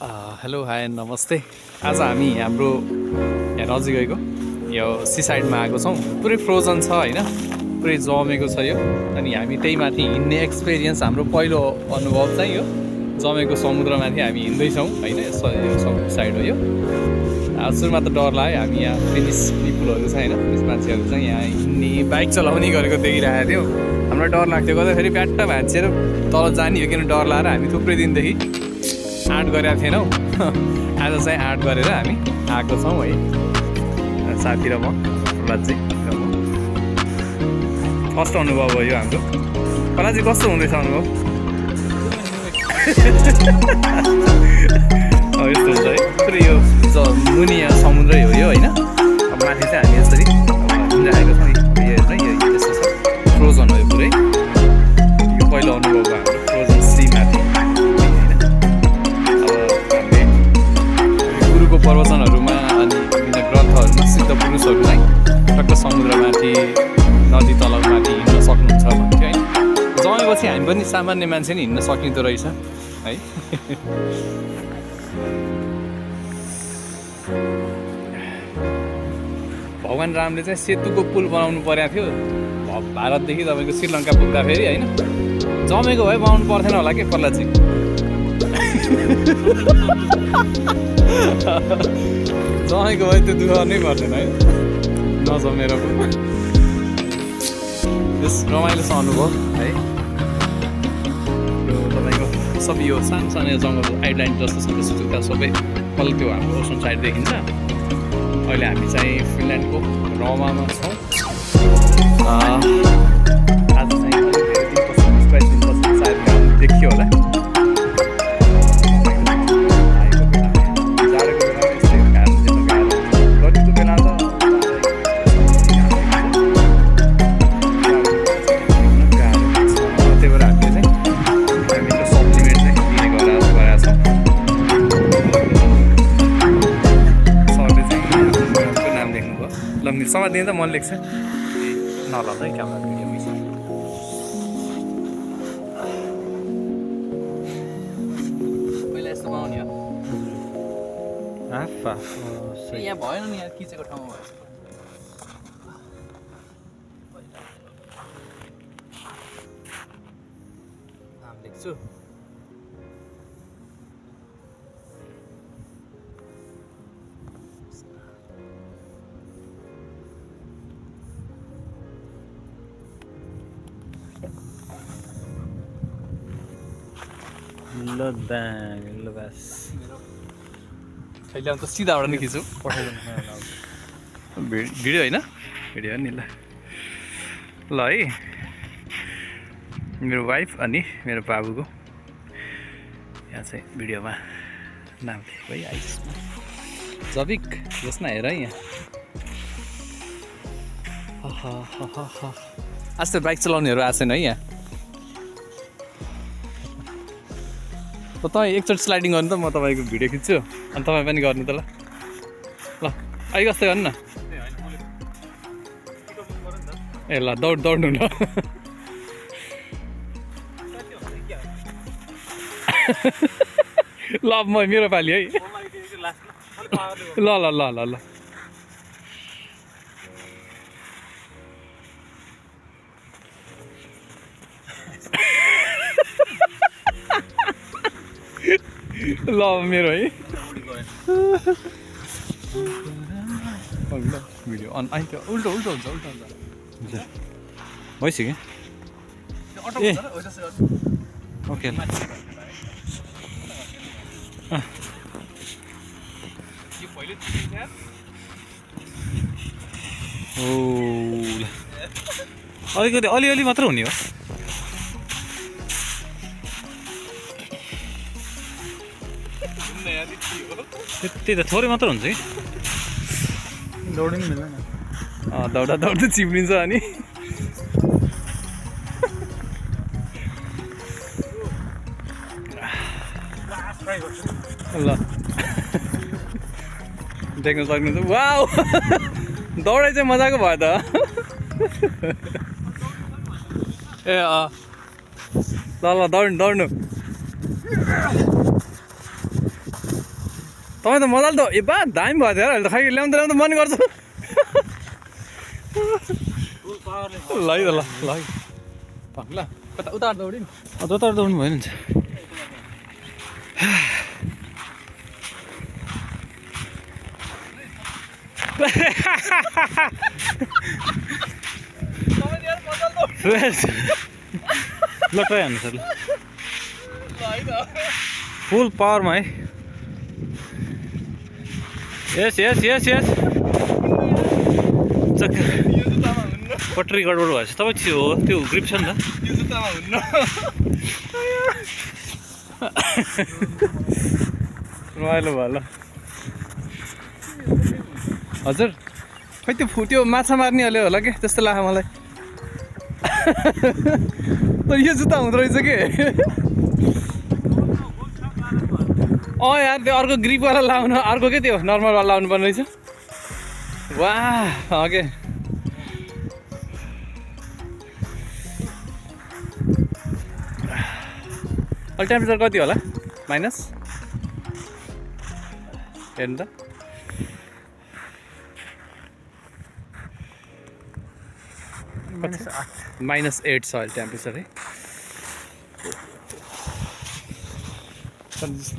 Hello hi नमस्ते। आज हामी हाम्रो यहाँ नजिकैको यो सी साइडमा आएको छौँ। पुरै फ्रोजन छ होइन, पुरै जमेको छ यो। अनि हामी त्यही माथि हिँड्ने एक्सपिरियन्स, हाम्रो पहिलो अनुभव चाहिँ यो जमेको समुद्रमाथि हामी हिँड्दैछौँ होइन। यो समुद्र साइड हो यो। सुरुमा त डर लाग्यो, हामी यहाँ फिनिस पिपुलहरू छ होइन, फिनिस मान्छेहरू चाहिँ यहाँ हिँड्ने बाइक चलाउने गरेको देखिरहेको थियो। हामीलाई डर लाग्थ्यो, गर्दा फेरि प्याट्ट भाँचिएर तल जाने हो किन डर लागेर हामी थुप्रै दिनदेखि आँट गरेका थिएनौँ। आज चाहिँ आँट गरेर हामी आएको छौँ है, साथी र म, प्रहलाद र म। फर्स्ट अनुभव हो यो हाम्रो। प्रहलाद कस्तो हुँदैछ अनुभव? यस्तो हुन्छ है, पुरै यो मुनि समुद्रै हो यो होइन। अब माथि चाहिँ हामी यसरी हिँडिरहेको छौँ। यो यस्तो छ, फ्रोजन हो यो पुरै। यो पहिलो अनुभव हो हाम्रो फ्रोजन सी माथि। प्रवचनहरूमा अनि विभिन्न ग्रन्थहरूमा सिद्ध पुरुषहरू चाहिँ टक्क समुद्रमाथि नदी तलमाथि हिँड्न सक्नुहुन्छ भन्थ्यो है। जमेपछि हामी पनि सामान्य मान्छे नि हिँड्न सकिँदो रहेछ है। भगवान् रामले चाहिँ सेतुको पुल बनाउनु परेको थियो भारतदेखि तपाईँको श्रीलङ्का पुग्दाखेरि होइन। जमेको भए बनाउनु पर्थेन होला के प्रहलादजी? जमेको भए त्यो दुःख नै पर्दैन है, नजमेर पनि। यस रमाइलो छ अनुभव है। यो तपाईँको सब यो सानो सानो जङ्गल आइल्यान्ड जस्तो छ त्यस्तो सबै कल त्यो हाम्रो ओसन साइड देखिन्छ। अहिले हामी चाहिँ फिनल्यान्डको रमामा छौँ। आज चाहिँ अलिक धेरै दिनपछि 22 दिनपछि सायद देखियो होला। समात्दिनु त मन लेख्छ नलाउँदै क्यामेरा भिडियो पैसा। पहिला यस्तो बनाउने हो यहाँ भएन नि, यहाँ खिचेको ठाउँमा भएछ। नाम लेख्छु। ल बस अहिले त सिधाबाट नि खिच्छु, भिडियो होइन, भिडियो नि। ल है, मेरो वाइफ अनि मेरो बाबुको यहाँ चाहिँ भिडियोमा नाम लेखेको है, आइस जबिक। यसमा हेर है, यहाँ आज त बाइक चलाउनेहरू आएको छैन है यहाँ। त तपाईँ एकचोटि स्लाइडिङ गर्नु त, म तपाईँको भिडियो खिच्छु अनि तपाईँ पनि गर्नु त। ल ल अहिले कस्तै गर्नु न। ए ल दौड्नु ल। ल म मेरो पालि है। ल ल ल ल ल ल मेरो है। भिडियो अन आइन्छ, उल्टो हुन्छ भइसक्यो। ए ओके ल। ओ अलिकति अलिअलि मात्र हुने हो। त्यही त थोरै मात्र हुन्छ कि दौडिनु मिल्दैन। दौड्दै चिप्लिन्छ अनि ल देख्न सक्नुहुन्छ। वाउ दौडाइ चाहिँ मजाको भयो त। ए ल दौड्नु तपाईँ त मजाले त ए बा दामी भयो त अहिले त खै ल्याउँदा मन गर्छ ल है त ल है ल कता उता दौडी नि उता दौड्नु भयो नि ल ट्राई हान्नु सर ल फुल पावरमा है यस यस यस यस पट्री गडबड भएछ तपाईँ त्यो हो त्यो ग्रिप छ नि त रमाइलो भयो ल हजुर खै त्यो फुट्यो माछा मार्ने अलि होला के त्यस्तो लाग्यो मलाई तर यो जुत्ता हुँदो रहेछ के यार त्यो अर्को ग्रिपवाला लाउनु अर्को के त्यो नर्मलवाला लाउनु पर्ने रहेछ वाह के अहिले टेम्परेचर कति होला माइनस हेर्नु त -8 छ अहिले टेम्परेचर है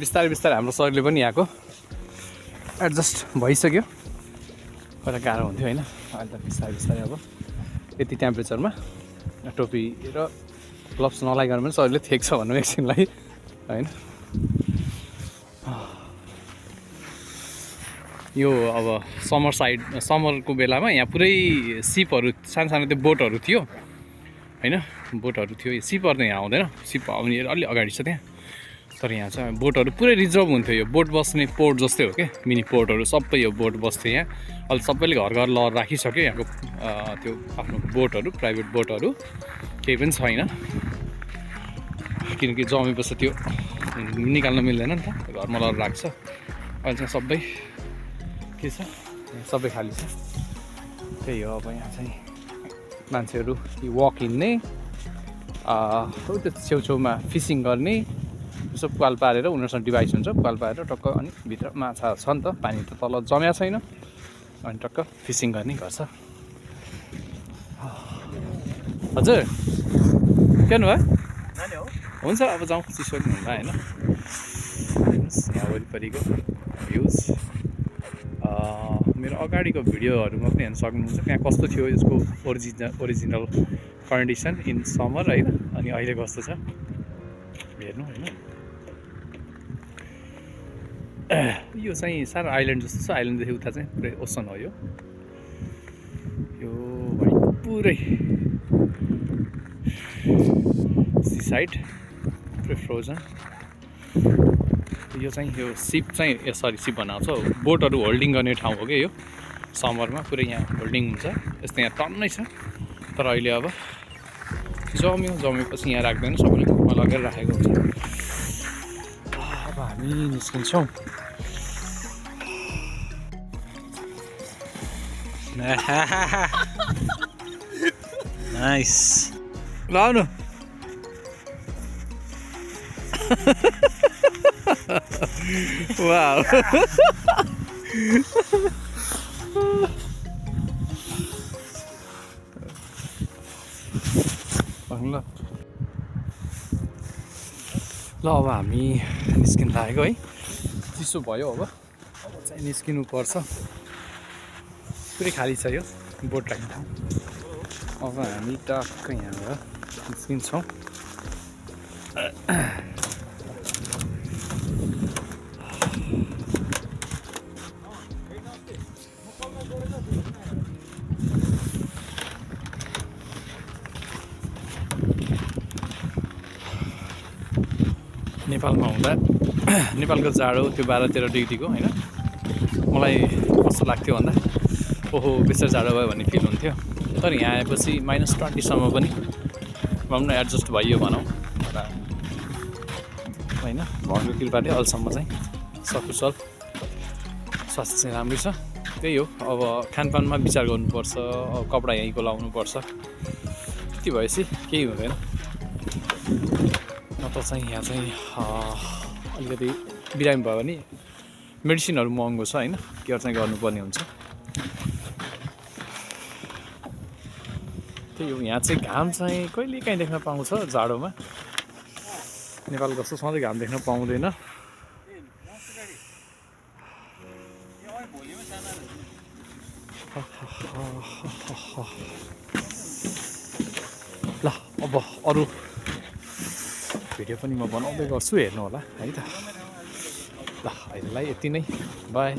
बिस्तारै बिस्तारै हाम्रो शरीरले पनि यहाँको एडजस्ट भइसक्यो पहिला गाह्रो हुन्थ्यो होइन अहिले त बिस्तारै बिस्तारै अब यति टेम्परेचरमा टोपी र ग्लोभ्स नलाइकन पनि शरीरले थेक्छ भनौँ एकछिनलाई होइन यो अब समरको बेलामा यहाँ पुरै सिपहरू सानो सानो त्यो बोटहरू थियो होइन बोटहरू थियो यो सिपहरू त यहाँ आउँदैन सिप आउने अलि अगाडि छ त्यहाँ तर यहाँ चाहिँ बोटहरू पुरै रिजर्भ हुन्थ्यो यो बोट बस्ने पोर्ट जस्तै हो क्या मिनी पोर्टहरू सबै यो बोट बस्थ्यो यहाँ अहिले सबैले घर घर लहर राखिसक्यो यहाँको त्यो आफ्नो बोटहरू प्राइभेट बोटहरू केही पनि छैन किनकि जमेपछि त्यो निकाल्न मिल्दैन नि त घरमा लहर राख्छ अहिले चाहिँ सबै के छ सबै खाली छ त्यही हो अब यहाँ चाहिँ मान्छेहरू वक हिँड्ने त्यो छेउछेउमा फिसिङ गर्ने यसो पाल पारेर उनीहरूसँग डिभाइस हुन्छ पाल पारेर टक्क अनि भित्र माछा छ नि त पानी त तल जम्या छैन अनि टक्क फिसिङ गर्ने गर्छ हजुर के भन्नुभयो हुन्छ अब जाउँ चिसो पनि हुँदा होइन यहाँ वरिपरिको भ्युज मेरो अगाडिको भिडियोहरूमा पनि हेर्न सक्नुहुन्छ त्यहाँ कस्तो थियो यसको ओरिजिनल कन्डिसन इन समर होइन अनि अहिले कस्तो छ हेर्नु होइन यो चाहिँ सानो आइल्यान्ड जस्तो छ आइल्यान्डदेखि उता चाहिँ पुरै ओसन हो यो पुरै सी साइड पुरै फ्रोजन यो चाहिँ यो सिप चाहिँ सिप बनाउँछ बोटहरू होल्डिङ गर्ने ठाउँ हो क्या यो समरमा पुरै यहाँ होल्डिङ हुन्छ यस्तो यहाँ टन्नै छ तर अहिले अब जमेपछि यहाँ राख्दैन सबैले घरमा लगेर राखेको हुन्छ अब हामी निस्किन्छौँ नाइस ल आउनु वाउ ल अब हामी निस्किनु लागेको है चिसो भयो अब चाहिँ निस्किनु पर्छ पुरै खाली छ यो बोट राख्ने ठाउँ अब हामी टक्क यहाँबाट निस्किन्छौँ नेपालमा हुँदा नेपालको जाडो त्यो 12-13 डिग्रीको होइन मलाई कस्तो लाग्थ्यो भन्दा ओहो बेसी जाडो भयो भन्ने फिल हुन्थ्यो तर यहाँ आएपछि -20सम्म पनि भनौँ न एडजस्ट भइयो भनौँ होइन भगवानको कृपाले अहिलेसम्म चाहिँ सकुशल स्वास्थ्य चाहिँ राम्रै छ त्यही हो अब खानपानमा विचार गर्नुपर्छ कपडा यहीँको लाउनुपर्छ त्यति भएपछि केही हुँदैन न त चाहिँ यहाँ चाहिँ अलिकति बिरामी भयो भने मेडिसिनहरू महँगो छ होइन, केयर चाहिँ गर्नुपर्ने हुन्छ। त्यही हो, यहाँ चाहिँ घाम चाहिँ कहिलेकाहीँ देख्न पाउँछ जाडोमा। नेपाल जस्तो सधैँ घाम देख्न पाउँदैन। ल अब अरू भिडियो पनि म बनाउँदै गर्छु, हेर्नु होला है त। ल अहिलेलाई यति नै, बाई।